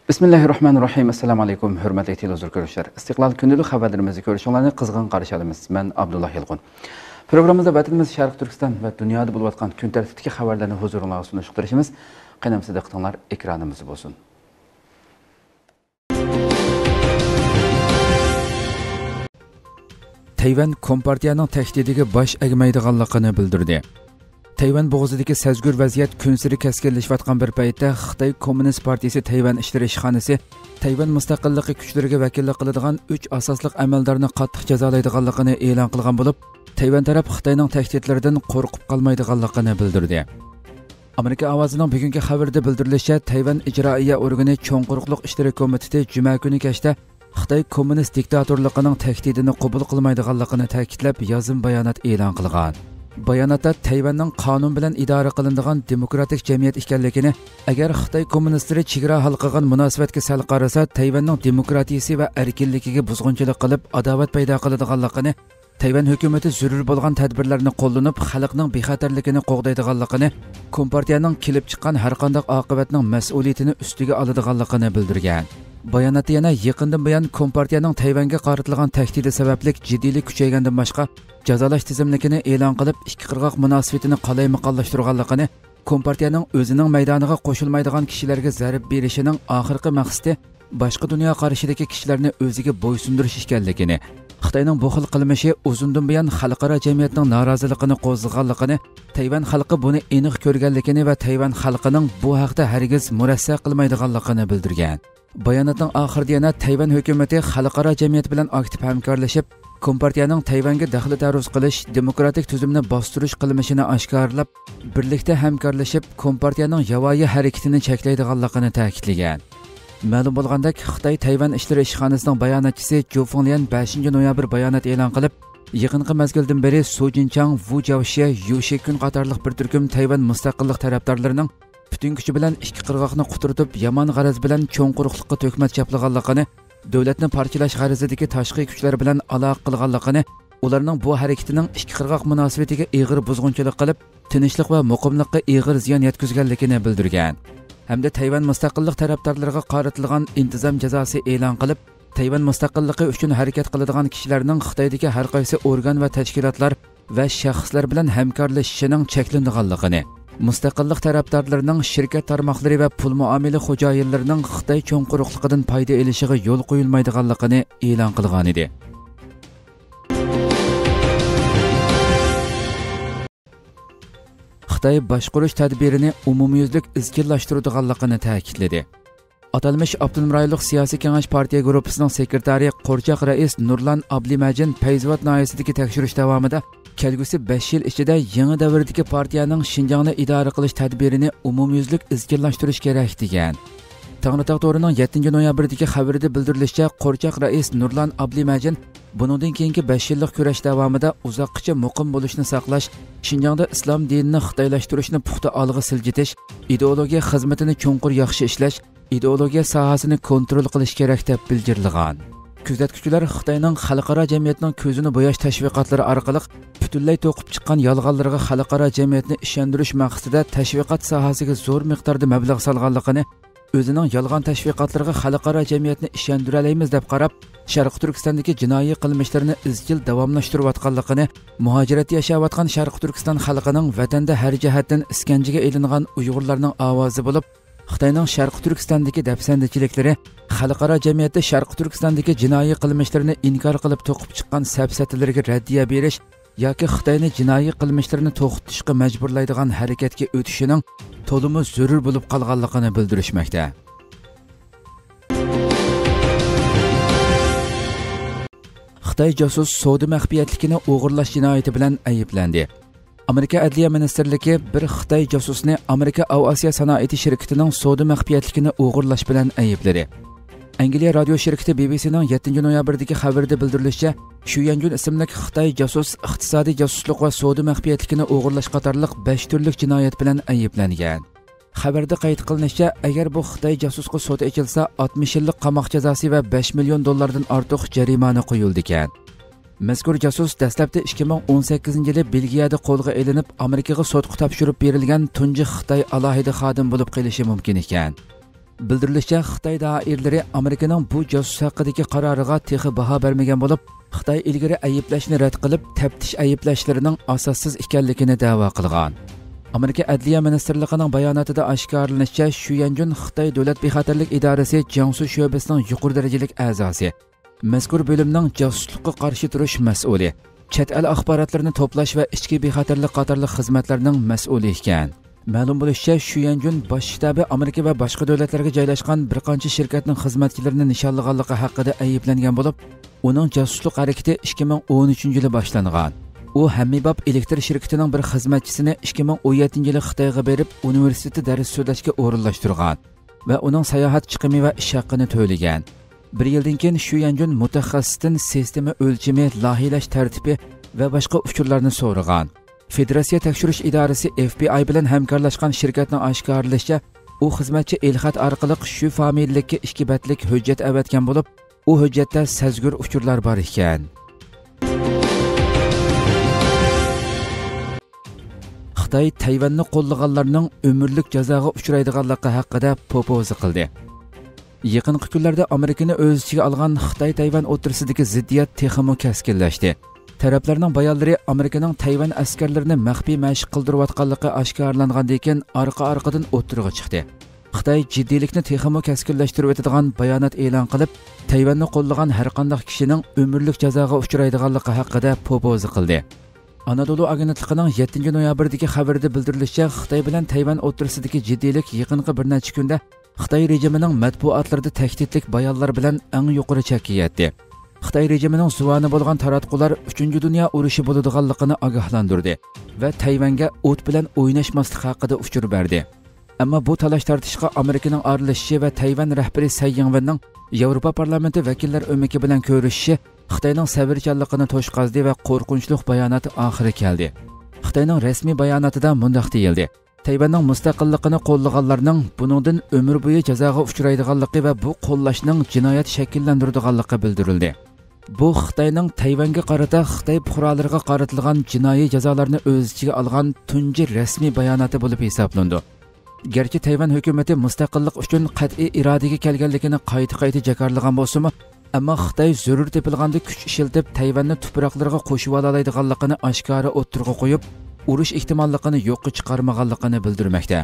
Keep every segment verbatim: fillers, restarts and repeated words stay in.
بىسمىللاھىررەھمانىررەھىم. ئەسسالامۇئەلەيكۇم، ھۆرمەتلىك تېلېۋىزور كۆرۈشلەر. ئىستىقلال كۈندىلىك خەۋەرلىرىمىزنى كۆرۈشۈڭلارنى قىزغىن قارشى ئالىمىز. مەن ئابدۇللا يالقۇن. پروگراممىمىزدا ۋەتىنىمىز شەرقىي تۈركىستان ۋە دۇنيادا بولۇۋاتقان كۈن تەرتىپتىكى خەۋەرلەرنى ھۇزۇرۇڭلارغا سۇنۇشقا تىرىشىمىز. قېنى ئەمىسە دىققىتىڭلار ئېكرانىمىزدا بولسۇن. تەيۋەن كومپارتىيەنىڭ تەھدىتىگە باش ئەگمەيدىغانلىقىنى بىلدۈردى. تەيۋەن بوغۇزىدىكى سەزگۈر ۋەزىيەت كۈنسېرى كەسكىنلىشىۋاتقان بىر پەيتتە، خىتاي كوممۇنىست پارتىيىسى تەيۋەن ئىشلىرى ئىشخانىسى تەيۋەن مۇستەقىللىقى كۈچلىرىگە ۋەكىللىك قىلىدىغان ئۈچ ئاساسلىق ئەمەلدارنى قاتتىق جازالايدىغانلىقىنى ئېلان قىلغان بولۇپ، تەيۋەن تەرەپ خىتاينىڭ تەھدىتلىرىدىن قورقۇپ قالمايدىغانلىقىنى بىلدۈردى. ئامېرىكا ئاۋازىنىڭ بۈگۈنكى خەۋىرىدە بىلدۈرۈلۈشىچە، تەيۋەن ئىجرائىيە ئورگىنى چوڭ قۇرۇقلۇق ئىشلىرى كومىتېتى جۈمە كۈنى كەچتە خىتاي كوممۇنىست دىكتاتورلۇقىنىڭ تەھدىتىنى قوبۇل قىلمايدىغانلىقىنى تەكىتلەپ، يازما بايانات ئېلان قىلغان. باياناتتا تەيۋەننىڭ قانۇن بىلەن ئىدارە قىلىنىدىغان دېموكراتىك جەمئىيەت ئىكەنلىكىنى، ئەگەر خىتاي كوممۇنىستلىرى چېگرا ھالقىغان مۇناسىۋەتكە سەل قارىسا، تەيۋەننىڭ دېموكراتىيىسى ۋە ئەركىنلىكىگە بۇزغۇنچىلىق قىلىپ، ئاداۋەت پەيدا قىلىدىغانلىقىنى، تەيۋەن ھۆكۈمىتى زۆرۈر بولغان تەدبىرلەرنى قوللىنىپ، خەلقنىڭ بىخەتەرلىكىنى قوغدايدىغانلىقىنى، كومپارتىيەنىڭ كېلىپ چىققان ھەرقانداق ئاقىۋەتنىڭ مەسئۇلىيىتىنى ئۈستىگە ئالىدىغانلىقىنى بىلدۈرگەن. باياناتتا يەنە يېقىندىن بۇيان كومپارتىيەنىڭ تەيۋەنگە قارىتىلغان تەھدىتى سەۋەبلىك جىددىيلىك كۈچەيگەندىن باشقا، جازالاش تىزىملىكىنى ئېلان قىلىپ، ئىككى قىرغاق مۇناسىۋىتىنى قالايمىقانلاشتۇرغانلىقىنى، كومپارتىيەنىڭ ئۆزىنىڭ مەيدانىغا قوشۇلمايدىغان كىشىلەرگە زەربە بېرىشىنىڭ ئاخىرقى مەقسىتى باشقا دۇنيا قارىشىدىكى كىشىلەرنى ئۆزىگە بويسۇندۇرۇش ئىكەنلىكىنى، خىتاينىڭ بۇ خىل قىلمىشى ئۇزۇندىن بۇيان خەلقئارا جەمئىيەتنىڭ نارازىلىقىنى قوزغىغانلىقىنى، تەيۋەن خەلقى بۇنى ئېنىق كۆرگەنلىكىنى ۋە تەيۋەن خەلقىنىڭ بۇ ھەقتە ھەرگىز مۇرەسسە قىلمايدىغانلىقىنى بىلدۈرگەن. باياناتنىڭ ئاخىرىدا يەنە تەيۋەن ھۆكۈمىتى خەلقئارا جەمئىيەت بىلەن ئاكتىپ ھەمكارلىشىپ، كومپارتىيەنىڭ تەيۋەنگە دەخلى تەرۇز قىلىش، دېموكراتىك تۈزۈمنى باستۇرۇش قىلمىشىنى ئاشكارىلاپ، بىرلىكتە ھەمكارلىشىپ، كومپارتىيەنىڭ ياۋايى ھەرىكىتىنى چەكلەيدىغانلىقىنى تەكىتلىگەن. مەلۇم بولغاندەك، خىتاي تەيۋەن ئىشلىرى ئىشخانىسىنىڭ باياناتچىسى جۇ فېڭليەن بەشىنچى نويابىر بايانات ئېلان قىلىپ، يېقىنقى مەزگىلدىن بېرى سۇ جىنچاڭ، ۋۇ جياۋشيې، يۇ شىكۈن قاتارلىق بىر تۈركۈم تەيۋەن مۇستەقىللىق تەرەپدارلىرىنىڭ پۈتۈن كۈچى بىلەن ئىككى قىرغاقنى قۇترىتىپ، يامان غەرەز بىلەن چوڭ قۇرۇقلۇققا تۆھمەت چاپلىغانلىقىنى، دۆلەتنى پارچىلاش غەرىزىدىكى تاشقى كۈچلەر بىلەن ئالاقە قىلغانلىقىنى، ئۇلارنىڭ بۇ ھەرىكىتىنىڭ ئىككى قىرغاق مۇناسىۋىتىگە ئېغىر بۇزغۇنچىلىق قىلىپ، تىنچلىق ۋە مۇقىملىققا ئېغىر زىيان يەتكۈزگەنلىكىنى بىلدۈرگەن ھەمدە تەيۋەن مۇستەقىللىق تەرەپدارلىرىغا قارىتىلغان ئىنتىزام جازاسى ئېلان قىلىپ، تەيۋەن مۇستەقىللىقى ئۈچۈن ھەرىكەت قىلىدىغان كىشىلەرنىڭ خىتايدىكى ھەر قايسى ئورگان ۋە تەشكىلاتلار ۋە شەخسلەر بىلەن ھەمكارلىشىشىنىڭ چەكلىنىدىغانلىقىنى، مۇستەقىللىق تەرەپدارلىرىنىڭ شىركەت تارماقلىرى ۋە پۇل مۇئامىلە خوجايىنلىرىنىڭ خىتاي چوڭ قۇرۇقلۇقىدىن پايدا ئېلىشىغا يول قويۇلمايدىغانلىقىنى ئېلان قىلغانىدى. خىتاي باشقۇرۇش تەدبىرىنى ئومۇميۈزلۈك ئىزچىللاشتۇرىدىغانلىقىنى تەكىتلىدى. ئاتالمىش ئاپتونوم رايونلۇق سىياسىي كېڭەش پارتىيە گۇرۇپپىسىنىڭ سېكرېتارى قورچاق رەئىس نۇرلان ئابلىمەجىن پەيزىۋات ناھىيەسىدىكى تەكشۈرۈش داۋامىدا كەلگۈسى بەش يىل ئىچىدە يېڭى دەۋردىكى پارتىيەنىڭ شىنجاڭنى ئىدارە قىلىش تەدبىرىنى ئومۇميۈزلۈك ئىزچىللاشتۇرۇش كېرەك، دېگەن. تەڭرىتاغ تورىنىڭ يەتتىنچى نويابىردىكى خەۋىرىدە بىلدۈرۈلۈشىچە، قورچاق رەئىس نۇرلان ئابلىمەجىن بۇنىڭدىن كېيىنكى بەش يىللىق كۈرەش داۋامىدا ئۇزاققىچە مۇقىم بولۇشنى ساقلاش، شىنجاڭدا ئىسلام دىنىنى خىتايلاشتۇرۇشنى پۇختا ئالغا سىلجىتىش، ئىدېئولوگىيە خىزمىتىنى چوڭقۇر ياخشى ئىشلەش، ئىدېئولوگىيە ساھەسىنى كونترول قىلىش كېرەك، دەپ بىلجىرلىغان. كۆزەتكۈچىلەر خىتاينىڭ خەلقئارا جەمئىيەتنىڭ كۆزىنى بوياش تەشۋىقاتلىرى ئارقىلىق پۈتۈنلەي توقۇپ چىققان يالغانلىرىغا خەلقئارا جەمئىيەتنى ئىشەندۈرۈش مەقسىتىدە تەشۋىقات ساھەسىگە زور مىقداردا مەبلەغ سالغانلىقىنى، ئۆزىنىڭ يالغان تەشۋىقاتلىرىغا خەلقئارا جەمئىيەتنى ئىشەندۈرەلەيمىز دەپ قاراپ، شەرقىي تۈركىستاندىكى جىنايى قىلمىشلىرىنى ئىزچىل داۋاملاشتۇرۇۋاتقانلىقىنى، مۇھاجىرەتتە ياشاۋاتقان شەرقىي تۈركىستان خەلقىنىڭ ۋەتەندە ھەر جەھەتتىن ئىسكەنجىگە ئېلىنغان ئۇيغۇرلارنىڭ ئاۋازى بولۇپ، خىتاينىڭ شەرقىي تۈركىستاندىكى دەپسەندىچىلىكلىرى خەلقئارا جەمئىيەتتە شەرقىي تۈركىستاندىكى جىنايى قىلمىشلىرىنى ئىنكار قىلىپ توقۇپ چىققان سەپسەتىلىرىگە رەددىيە بېرىش ياكى خىتاينى جىنايى قىلمىشلىرىنى توختىتىشقا مەجبۇرلايدىغان ھەرىكەتكە ئۆتۈشىنىڭ تولىمۇ زۆرۈر بولۇپ قالغانلىقىنى بىلدۈرۈشمەكتە. خىتاي جاسۇس سودا مەخپىيەتلىكىنى ئوغرىلاش جىنايىتى بىلەن ئەيىبلەندى. ئامېرىكا ئەدلىيە مىنىستىرلىكى بىر خىتاي جاسۇسىنى ئامېرىكا ئاۋىئاتسىيە سانائىتى شىركىتىنىڭ سودا مەخپىيەتلىكىنى ئوغرىلاش بىلەن ئەيىبلىدى. ئەنگلىيە رادىيو شىركىتى بى بى سىنىڭ يەتتىنچى نويابىردىكى خەۋىرىدە بىلدۈرۈلۈشىچە، شۈ يەنجۈن ئىسىملىك خىتاي جاسۇس ئىقتىسادىي جاسۇسلۇق ۋە سودا مەخپىيەتلىكىنى ئوغرىلاش قاتارلىق بەش تۈرلۈك جىنايەت بىلەن ئەيىبلەنگەن. خەۋەردە قەيت قىلىنىشىچە، ئەگەر بۇ خىتاي جاسۇسقا سوت ئېچىلسا، ئاتمىش يىللىق قاماق جازاسى ۋە بەش مىليون دوللاردىن ئارتۇق جەرىمانە قويۇلىدىكەن. مەزكۇر جاسۇس دەسلەپتە ئىككى مىڭ ئون سەككىزىنچى يىلى بېلگىيەدە قولغا ئېلىنىپ، ئامېرىكىغا سوتقا تاپشۇرۇپ بېرىلگەن تۇنجى خىتاي ئالاھىدە خادىمى بولۇپ قېلىشى مۇمكىن ئىكەن. بىلدۈرۈلۈشىچە، خىتاي دائىرىلىرى ئامېرىكىنىڭ بۇ جاسۇس ھەققىدىكى قارارىغا تېخى باھا بەرمىگەن بولۇپ، خىتاي ئىلگىرى ئەيىبلەشنى رەت قىلىپ، تەپتىش ئەيىبلەشلىرىنىڭ ئاساسسىز ئىكەنلىكىنى دەۋا قىلغان. ئامېرىكا ئەدلىيە مىنىستىرلىقىنىڭ باياناتىدا ئاشكارىلىنىشىچە، شۈ يەنجۈن خىتاي دۆلەت بىخەتەرلىك ئىدارىسى جياڭسۇ شۆبىسىنىڭ يۇقىرى دەرىجىلىك ئەزاسى، مەزكۇر بۆلۈمنىڭ جاسۇسلۇققا قارشى تۇرۇش مەسئۇلى، چەت ئەل ئاخباراتلىرىنى توپلاش ۋە ئىچكى بىخەتەرلىك قاتارلىق خىزمەتلەرنىڭ مەسئۇلى ئىكەن. مەلۇم بولۇشىچە، شۈ يەنجۈن باش شتابى ئامېرىكا ۋە باشقا دۆلەتلەرگە جايلاشقان بىر قانچە شىركەتنىڭ خىزمەتچىلىرىنى نىشانلىغانلىقى ھەققىدە ئەيىبلەنگەن بولۇپ، ئۇنىڭ جاسۇسلۇق ھەرىكىتى ئىككى مىڭ ئون ئۈچىنچى يىلى باشلانغان. ئۇ ھەممىباب ئېلېكتر شىركىتىنىڭ بىر خىزمەتچىسىنى ئىككى مىڭ ئون يەتتىنچى يىلى خىتايغا بېرىپ، ئۇنىۋېرسىتېتتا دەرس سۆزلەشكە ئورۇنلاشتۇرغان ۋە ئۇنىڭ ساياھەت چىقىمى ۋە ئىش ھەققىنى تۆلىگەن. بىر يىلدىن كېيىن شۈ يەنجۈن مۇتەخەسسىستىن سىستېما ئۆلچىمى، لايىھەلەش تەرتىپى ۋە باشقا ئۇچۇرلارنى سورىغان. فېدېراتسىيە تەكشۈرۈش ئىدارىسى، ئېف بى ئاي، بىلەن ھەمكارلاشقان شىركەتنىڭ ئاشكارىلىشىچە، ئۇ خىزمەتچى ئېلخەت ئارقىلىق شۈ فامىلىلىككە ئىككى بەتلىك ھۆججەت ئەۋەتكەن بولۇپ، ئۇ ھۆججەتتە سەزگۈر ئۇچۇرلار بار ئىكەن. خىتاي تەيۋەننى قوللىغانلارنىڭ ئۆمۈرلۈك جازاغا ئۇچرايدىغانلىقى ھەققىدە پوپوزا قىلدى. يېقىنقى كۈنلەردە ئامېرىكىنى ئۆز ئىچىگە ئالغان خىتاي تەيۋەن ئوتتۇرىسىدىكى زىددىيەت تېخىمۇ كەسكىنلەشتى. تەرەپلەرنىڭ بايانلىرى ئامېرىكىنىڭ تەيۋەن ئەسكەرلىرىنى مەخپىي مەشىق قىلدۇرۇۋاتقانلىقى ئاشكارىلانغاندىن كېيىن ئارقا-ئارقىدىن ئوتتۇرىغا چىقتى. خىتاي جىددىيلىكنى تېخىمۇ كەسكىنلەشتۈرۈۋېتىدىغان بايانات ئېلان قىلىپ، تەيۋەننى قوللىغان ھەرقانداق كىشىنىڭ ئۆمۈرلۈك جازاغا ئۇچرايدىغانلىقى ھەققىدە پوپوزا قىلدى. ئانادولۇ ئاگېنتلىقىنىڭ يەتتىنچى نويابىردىكى خەۋىرىدە بىلدۈرۈلۈشىچە، خىتاي بىلەن تەيۋەن ئوتتۇرىسىدىكى جىددىيلىك يېقىنقى بىر نەچچە كۈندە خىتاي رېجىمىنىڭ مەتبۇئاتلىرىدا تەھدىتلىك بايانلار بىلەن ئەڭ يۇقىرى چەككە يەتتى. خىتاي رېجىمىنىڭ زۇۋانى بولغان تاراتقۇلار ئۈچىنچى دۇنيا ئۇرۇشى بولىدىغانلىقىنى ئاگاھلاندۇردى ۋە تەيۋەنگە ئوت بىلەن ئويناشماسلىق ھەققىدە ئۇچۇر بەردى. ئەمما بۇ تالاش-تارتىشقا ئامېرىكىنىڭ ئارىلىشىشى ۋە تەيۋەن رەھبىرى سەي يىڭۋېننىڭ ياۋروپا پارلامېنتى ۋەكىللەر ئۆمىكى بىلەن كۆرۈشۈشى خىتاينىڭ سەۋرچانلىقىنى توشقازدى ۋە قورقۇنچلۇق بايانات ئاخىرى كەلدى. خىتاينىڭ رەسمىي باياناتىدا مۇنداق دېيىلدى: تەيۋەننىڭ مۇستەقىللىقىنى قوللىغانلارنىڭ بۇنىڭدىن ئۆمۈر بويى جازاغا ئۇچرايدىغانلىقى ۋە بۇ قوللاشنىڭ جىنايەت شەكىللەندۈرىدىغانلىقى بىلدۈرۈلدى. بۇ خىتاينىڭ تەيۋەنگە قارىتا خىتاي پۇقرالىرىغا قارىتىلغان جىنايى جازالارنى ئۆز ئىچىگە ئالغان تۇنجى رەسمىي باياناتى بولۇپ ھېسابلىنىدۇ. گەرچە تەيۋەن ھۆكۈمىتى مۇستەقىللىق ئۈچۈن قەتئىي ئىرادىگە كەلگەنلىكىنى قايتا-قايتا جاكارلىغان بولسىمۇ، ئەمما خىتاي زۆرۈر تېپىلغاندا كۈچ ئىشلىتىپ، تەيۋەننى تۇپراقلىرىغا قوشۇۋالالايدىغانلىقىنى ئاشكارا ئوتتۇرىغا قويۇپ، ئۇرۇش ئېھتىماللىقىنى يوققا چىقارمىغانلىقىنى بىلدۈرمەكتە.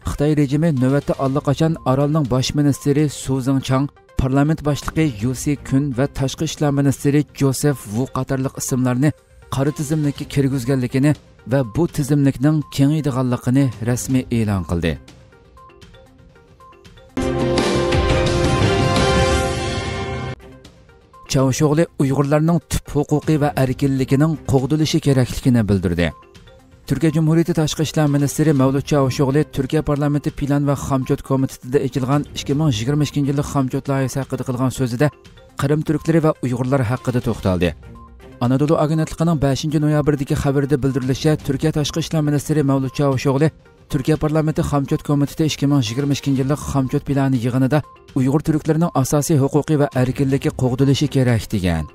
خىتاي رېجىمى نۆۋەتتە ئاللىقاچان ئارالنىڭ باش مىنىستىرى سۇ زېڭچاڭ، پارلامېنت باشلىقى يۇ سى كۈن ۋە تاشقى ئىشلار مىنىستىرى جوزېف ۋۇ قاتارلىق ئىسىملارنى قارا تىزىملىككە كىرگۈزگەنلىكىنى ۋە بۇ تىزىملىكنىڭ كېڭىيىدىغانلىقىنى رەسمىي ئېلان قىلدى. چاۋۇشئوغلى ئۇيغۇرلارنىڭ تۈپ ھوقۇقى ۋە ئەركىنلىكىنىڭ قوغدىلىشى كېرەكلىكىنى بىلدۈردى. تۈركىيە جۇمھۇرىيىتى تاشقى ئىشلار مىنىستىرى مەۋلۇت چاۋۇشئوغلى تۈركىيە پارلامېنتى پىلان ۋە خامچوت كومىتېتىدا ئېچىلغان ئىككى مىڭ يىگىرمە ئىككىنچى يىللىق خامچوت لايىھەسى ھەققىدە قىلغان سۆزىدە قىرىم تۈركلىرى ۋە ئۇيغۇرلار ھەققىدە توختالدى. ئانادولۇ ئاگېنتلىقىنىڭ بەشىنچى نويابىردىكى خەۋىرىدە بىلدۈرۈلۈشىچە، تۈركىيە تاشقى ئىشلار مىنىستىرى مەۋلۇت چاۋۇشئوغلى تۈركىيە پارلامېنتى خامچوت كومىتېتى ئىككى مىڭ يىگىرمە ئىككىنچى يىللىق خامچوت پىلانى يىغىنىدا ئۇيغۇر تۈركلىرىنىڭ ئاساسىي ھوقۇقى ۋە ئەركىنلىكى قوغدىلىشى كېرەك، دېگەن.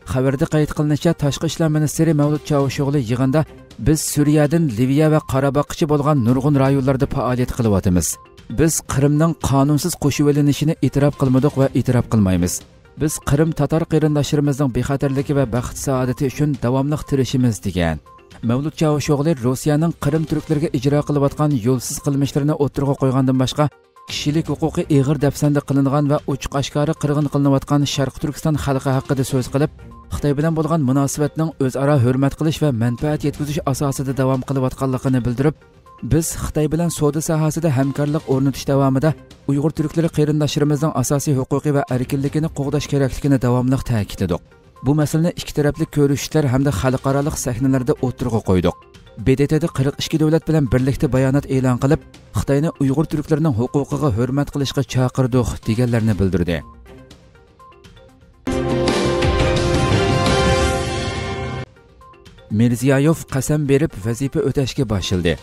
خەۋەردە قەيت قىلىنىشىچە، تاشقى ئىشلار مىنىستىرى مەۋلۇت چاۋۇشئوغلى يىغىندا، بىز سۈرىيەدىن لىۋىيە ۋە قاراباغقىچە بولغان نۇرغۇن رايونلاردا پائالىيەت قىلىۋاتىمىز. بىز قىرىمنىڭ قانۇنسىز قوشۇۋېلىنىشىنى ئېتىراپ قىلمىدۇق ۋە ئېتىراپ قىلمايمىز. بىز قىرىم تاتار قېرىنداشلىرىمىزنىڭ بىخەتەرلىكى ۋە بەخت-سائادىتى ئۈچۈن داۋاملىق تىرىشىمىز، دېگەن. مەۋلۇت چاۋۇشئوغلى روسىيەنىڭ قىرىم تۈركلىرىگە ئىجرا قىلىۋاتقان يولسىز قىلمىشلىرىنى ئوتتۇرىغا قويغاندىن باشقا، كىشىلىك ھوقۇقى ئېغىر دەپسەندە قىلىنغان ۋە ئوچۇق-ئاشكارا قىرغىن قىلىنىۋاتقان شەرقىي تۈركىستان خەلقى ھەققىدە سۆز قىلىپ، خىتاي بىلەن بولغان مۇناسىۋەتنىڭ ئۆزئارا ھۆرمەت قىلىش ۋە مەنپەئەت يەتكۈزۈش ئاساسىدا داۋام قىلىۋاتقانلىقىنى بىلدۈرۈپ، بىز خىتاي بىلەن سودا ساھەسىدە ھەمكارلىق ئورنىتىش داۋامىدا ئۇيغۇر تۈركلىرى قېرىنداشلىرىمىزنىڭ ئاساسىي ھوقۇقى ۋە ئەركىنلىكىنى قوغداش كېرەكلىكىنى داۋاملىق تەكىتلىدۇق. بۇ مەسىلىنى ئىككى تەرەپلىك كۆرۈشۈشلەر ھەمدە خەلقئارالىق سەھنىلەردە ئوتتۇرىغا قويدۇق. ب د ت دا قىرىق ئىككى دۆلەت بىلەن بىرلىكتە بايانات ئېلان قىلىپ، خىتاينى ئۇيغۇر تۈركلىرىنىڭ ھوقۇقىغا ھۆرمەت قىلىشقا چاقىردۇق، دېگەنلەرنى بىلدۈردى. مىرزىيايېۋ قەسەم بېرىپ ۋەزىپە ئۆتەشكە باشلىدى.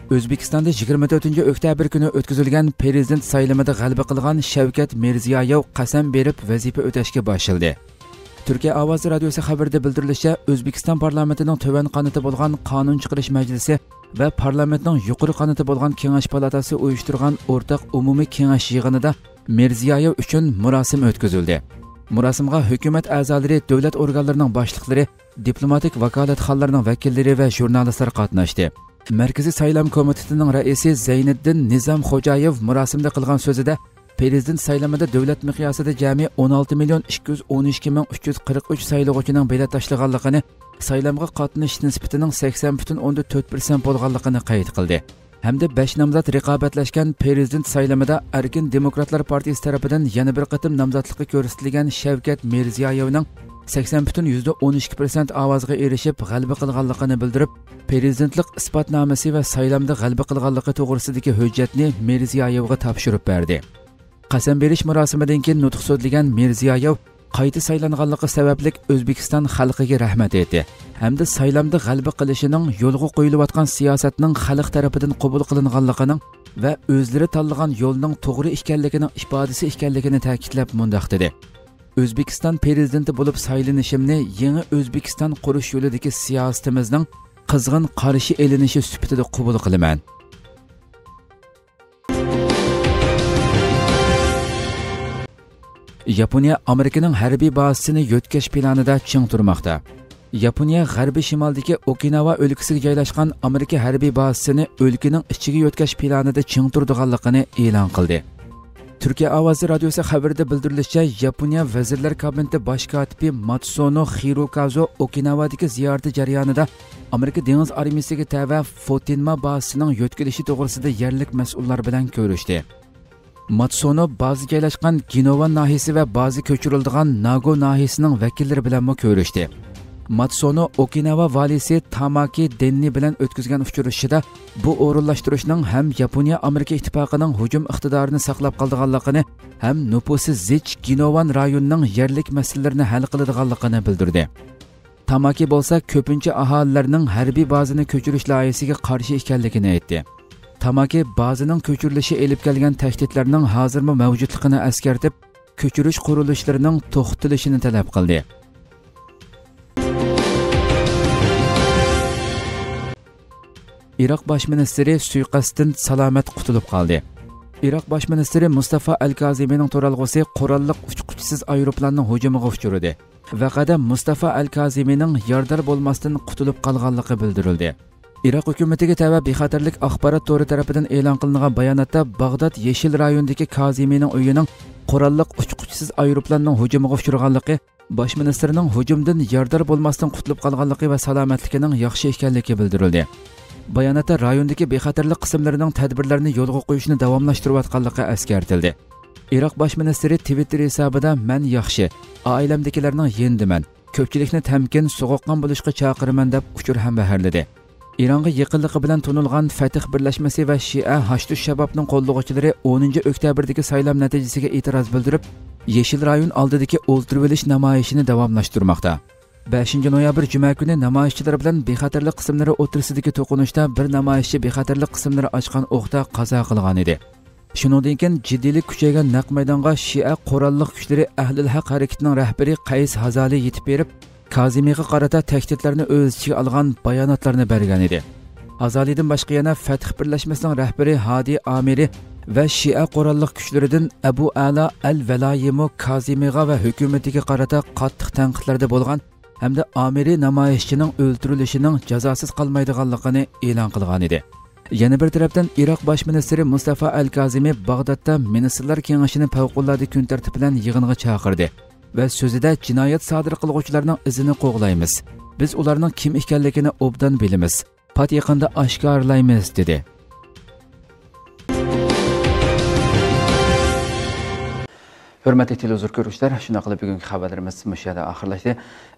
ئۆزبېكىستاندا يىگىرمە تۆتىنچى ئۆكتەبىر كۈنى ئۆتكۈزۈلگەن پىرېزىدېنت سايلىمىدا غەلىبە قىلغان شەۋكەت مىرزىيايېۋ قەسەم بېرىپ ۋەزىپە ئۆتەشكە باشلىدى. تۈركىيە ئاۋازى رادىيوسى خەۋىرىدە بىلدۈرۈلۈشىچە، ئۆزبېكىستان پارلامېنتىنىڭ تۆۋەن قانىتى بولغان قانۇن چىقىرىش مەجلىسى ۋە پارلامېنتنىڭ يۇقىرى قانىتى بولغان كېڭەش پالاتاسى ئۇيۇشتۇرغان ئورتاق ئومۇمىي كېڭەش يىغىنىدا مىرزىيايېۋ ئۈچۈن مۇراسىم ئۆتكۈزۈلدى. مۇراسىمغا ھۆكۈمەت ئەزالىرى، دۆلەت ئورگانلىرىنىڭ باشلىقلىرى، دىپلوماتىك ۋاكالەتخانىلارنىڭ ۋەكىللىرى ۋە ژۇرنالىستلار قاتناشتى. مەركىزىي سايلام كومىتېتىنىڭ رەئىسى زەينىددىن نىزام خوجايېۋ مۇراسىمدا قىلغان سۆزىدە، پىرېزىدېنت سايلىمىدا دۆلەت مىقياسىدا جەمئىي ئون ئالتە مىليون ئىككى يۈز ئون ئىككى مىڭ ئۈچ يۈز قىرىق ئۈچ سايلىغۇچىنىڭ بېلەت تاشلىغانلىقىنى، سايلامغا قاتنىشىش نىسبىتىنىڭ سەكسەن پۈتۈن ئوندىن تۆت پىرسەنت بولغانلىقىنى قەيت قىلدى ھەمدە بەش نامزات رىقابەتلەشكەن پىرېزىدېنت سايلىمىدا ئەركىن دېموكراتلار پارتىيىسى تەرىپىدىن يەنە بىر قېتىم نامزاتلىققا كۆرسىتىلگەن شەۋكەت مىرزىيايېۋنىڭ سەكسەن پۈتۈن يۈزدە ئون ئىككى پىرسەنت ئاۋازغا ئېرىشىپ، غەلىبە قىلغانلىقىنى بىلدۈرۈپ، پىرېزىدېنتلىق ئىسپاتنامىسى ۋە سايلامدا غەلىبە قىلغانلىقى توغرىسىدىكى ھۆججەتنى مىرزىيايېۋغا تاپشۇرۇپ بەردى. قەسەم بېرىش مۇراسىمىدىن كېيىن نۇتۇق سۆزلىگەن مىرزىيايېۋ قايتا سايلانغانلىقى سەۋەبلىك ئۆزبېكىستان خەلقىگە رەھمەت ئېيتتى ھەمدە سايلامدا غەلىبە قىلىشىنىڭ يولغا قويۇلۇۋاتقان سىياسەتنىڭ خەلق تەرىپىدىن قوبۇل قىلىنغانلىقىنىڭ ۋە ئۆزلىرى تاللىغان يولنىڭ توغرا ئىكەنلىكىنىڭ ئىپادىسى ئىكەنلىكىنى تەكىتلەپ مۇنداق دېدى: ئۆزبېكىستان پىرېزىدېنتى بولۇپ سايلىنىشىمنى يېڭى ئۆزبېكىستان قۇرۇش يولىدىكى سىياسىتىمىزنىڭ قىزغىن قارشى ئېلىنىشى سۈپىتىدە قوبۇل قىلىمەن. ياپونىيە ئامېرىكىنىڭ ھەربىي بازىسىنى يۆتكەش پىلانىدا چىڭ تۇرماقتا. ياپونىيە غەربىي شىمالدىكى ئوكىناۋا ئۆلكىسىگە جايلاشقان ئامېرىكا ھەربىي بازىسىنى ئۆلكىنىڭ ئىچىگە يۆتكەش پىلانىدا چىڭ تۇرىدىغانلىقىنى ئېلان قىلدى. تۈركىيە ئاۋازى رادىيوسى خەۋىرىدە بىلدۈرۈلۈشىچە، ياپونىيە ۋەزىرلەر كابىنېتى باش كاتىپى ماتسونو خىروكازو ئوكىناۋادىكى زىيارىتى جەريانىدا ئامېرىكا دېڭىز ئارمىيىسىگە تەۋە فوتىنما بازىسىنىڭ يۆتكىلىشى توغرىسىدا يەرلىك مەسئۇللار بىلەن كۆرۈشتى. ماتسونو بازا جايلاشقان گىنوۋان ناھىيىسى ۋە بازا كۆچۈرۈلىدىغان ناگو ناھىيىسىنىڭ ۋەكىللىرى بىلەنمۇ كۆرۈشتى. ماتسونو ئوكىناۋا ۋالىيسى تاماكى دېننى بىلەن ئۆتكۈزگەن ئۇچرىشىشىدا بۇ ئورۇنلاشتۇرۇشنىڭ ھەم ياپونىيە ئامېرىكا ئىتتىپاقىنىڭ ھۇجۇم ئىقتىدارىنى ساقلاپ قالىدىغانلىقىنى، ھەم نوپۇسى زىچ گىنوۋان رايونىنىڭ يەرلىك مەسىلىلىرىنى ھەل قىلىدىغانلىقىنى بىلدۈردى. تاماكى بولسا كۆپىنچە ئاھالىلەرنىڭ ھەربىي بازىنى كۆچۈرۈش لايىھىسىگە قارشى ئىكەنلىكىنى ئېيتتى. تاماكى بازىنىڭ كۆچۈرۈلۈشى ئېلىپ كەلگەن تەھدىتلەرنىڭ ھازىرمۇ مەۋجۇتلۇقىنى ئەسكەرتىپ، كۆچۈرۈش قۇرۇلۇشلىرىنىڭ توختىتىلىشىنى تەلەپ قىلدى. ئىراق باش مىنىستىرى سۇيىقەستتىن سالامەت قۇتۇلۇپ قالدى. ئىراق باش مىنىستىرى مۇستافا ئەل كازىمىنىڭ تۇرالغۇسى قوراللىق ئۇچقۇچىسىز ئايروپىلاننىڭ ھۇجۇمىغا ئۇچرىدى. ۋەقەدە مۇستافا ئەل كازىمىنىڭ يارىدار بولماستىن قۇتۇلۇپ قالغانلىقى بىلدۈرۈلدى. ئىراق ھۆكۈمىتىگە تەۋە بىخەتەرلىك ئاخبارات تورى تەرىپىدىن ئېلان قىلىنغان باياناتتا، باغداد يېشىل رايونىدىكى كازىمىنىڭ ئۆيىنىڭ قوراللىق ئۇچقۇچىسىز ئايروپىلاننىڭ ھۇجۇمىغا ئۇچرىغانلىقى، باش مىنىستىرنىڭ ھۇجۇمدىن يارىدار بولماستىن قۇتۇلۇپ قالغانلىقى ۋە سالامەتلىكىنىڭ ياخشى ئىكەنلىكى بىلدۈرۈلدى. باياناتتا رايوندىكى بىخەتەرلىك قىسىملىرىنىڭ تەدبىرلەرنى يولغا قويۇشنى داۋاملاشتۇرۇۋاتقانلىقى ئەسكەرتىلدى. ئىراق باش مىنىستىرى تىۋىتتېر ھېسابىدا، مەن ياخشى، ئائىلەمدىكىلەرنىڭ يېنىدىمەن، كۆپچىلىكنى تەمكىن، سوغۇققان بولۇشقا چاقىرىمەن، دەپ ئۇچۇر ھەمبەھىرلىدى. ئىرانغا يېقىنلىقى بىلەن تونۇلغان فەتھ بىرلەشمىسى ۋە شىئە ھاشدۇش شەبابنىڭ قوللىغۇچىلىرى ئونىنچى ئۆكتەبىردىكى سايلام نەتىجىسىگە ئېتىراز بىلدۈرۈپ، يېشىل رايون ئالدىدىكى ئولتۇرۇۋېلىش نامايىشىنى داۋاملاشتۇرماقتا. بەشىنچى نويابىر جۈمە كۈنى نامايىشچىلار بىلەن بىخەتەرلىك قىسىملىرى ئوتتۇرىسىدىكى توقۇنۇشتا بىر نامايىشچى بىخەتەرلىك قىسىملىرى ئاچقان ئوقتا قازا قىلغانىدى. شۇنىڭدىن كېيىن جىددىيلىك كۈچەيگەن نەق مەيدانغا شىئە قوراللىق كۈچلىرى ئەھلىل ھەق ھەرىكىتىنىڭ رەھبىرى قەيس ھازالى يېتىپ بېرىپ، كازىمىغا قارىتا تەھدىتلەرنى ئۆز ئىچىگە ئالغان باياناتلارنى بەرگەن ئىدى. ھازالىدىن باشقا يەنە فەتھ بىرلەشمىسىنىڭ رەھبىرى ھادى ئامىرى ۋە شىئە قوراللىق كۈچلىرىدىن ئەبۇ ئەلا ئەل ۋەلايىمۇ كازىمىغا ۋە ھۆكۈمىتىگە قارىتا قاتتىق تەنقىدلەردە بولغان ھەمدە ئامىرى نامايىشچىنىڭ ئۆلتۈرۈلۈشىنىڭ جازاسىز قالمايدىغانلىقىنى ئېلان قىلغانىدى. يەنە بىر تەرەپتىن، ئىراق باش مىنىستىرى مۇستافا ئەل كازىمى باغدادتا مىنىستىرلار كېڭىشىنى پەۋقۇلئاددە كۈن تەرتىپى بىلەن يىغىنغا چاقىردى ۋە سۆزىدە جىنايەت سادىر قىلغۇچىلارنىڭ ئىزىنى قوغلايمىز. بىز ئۇلارنىڭ كىم ئىكەنلىكىنى ئوبدان بىلىمىز. پات يېقىندا ئاشكارىلايمىز، دېدى. ھۆرمەتلىك تېلېۋىزور كۆرۈشلەر، شۇنداق قىلىپ بۈگۈنكى خەۋەرلىرىمىز مۇشۇ يەردە ئاخىرلاشتى.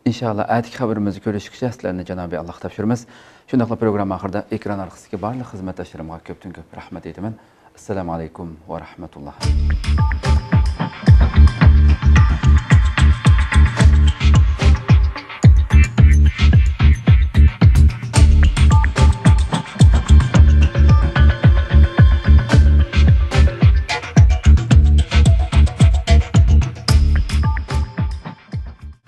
ئىنشائاللا، ئەتىكى خەۋىرىمىزدە كۆرۈشكىچە سىلەرنى جانابى ئاللاغا تاپشۇرىمىز. شۇنداقلا پروگرامما ئاخىرىدا ئېكران ئارقىسىدىكى بارلىق خىزمەتداشلىرىمغا كۆپتىن كۆپ رەھمەت ئېيتىمەن. ئەسسالامۇ ئەلەيكۇم ۋە رەھمەتۇللا.